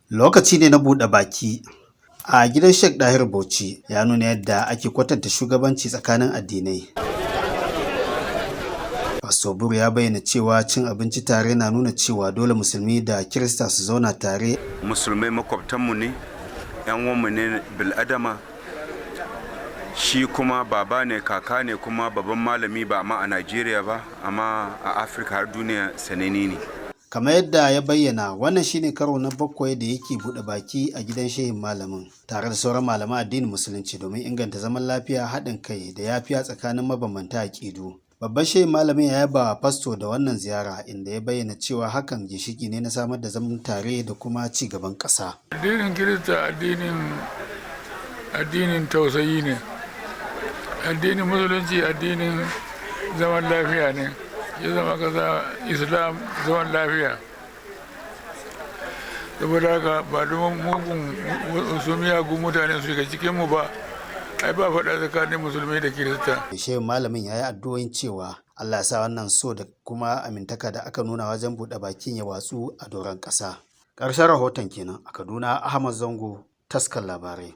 Lokaci ne na buɗe baki a gidan Sheikh Dahiru Bauchi ya nuna yadda ake kwatanta shugabanci tsakanin addinai. Pastor Buru ya bayyana cewa cin abinci tare na nuna cewa dole Musulmi da Kirista su zauna tare. Musulmai makwabtanmu ne, 'yan uwanmu ne bil'adama. Shi kuma baba ne, kaka ne, kuma babban malami, ba ma a Najeriya ba, amma a Afirka har duniya sanani ne. Kamar yadda ya bayyana, wannan shine karo na bakwai da yake buɗe baki a gidan shehin malamin tare da sauran malaman addinin Musulunci domin inganta zaman lafiya, haɗin kai da yafiya tsakanin mabambanta aƙidu. Babban shehin malamin ya yaba fasto da wannan ziyara, inda ya bayyana cewa hakan ginshiki ne na samar da zaman tare da kuma ci gaban ƙasa. Addinin Kirista addinin tausayi ne. Addinin Musulunci addinin zaman lafiya ne. Ya zama kaza Islam zaman lafiya. Saboda haka ba domin mugun wasu miyagun mutane su shiga cikinmu ba, ai ba faɗa tsakanin Musulmi da Kirista. Shehin malamin ya yi addu'o'in cewa Allah ya sa wannan so da kuma amintaka da aka nuna wajen buɗe bakin ya watsu a doron ƙasa. Ƙarshen rahoton kenan a Kaduna, Ahmad Zango, Taskar Labarai.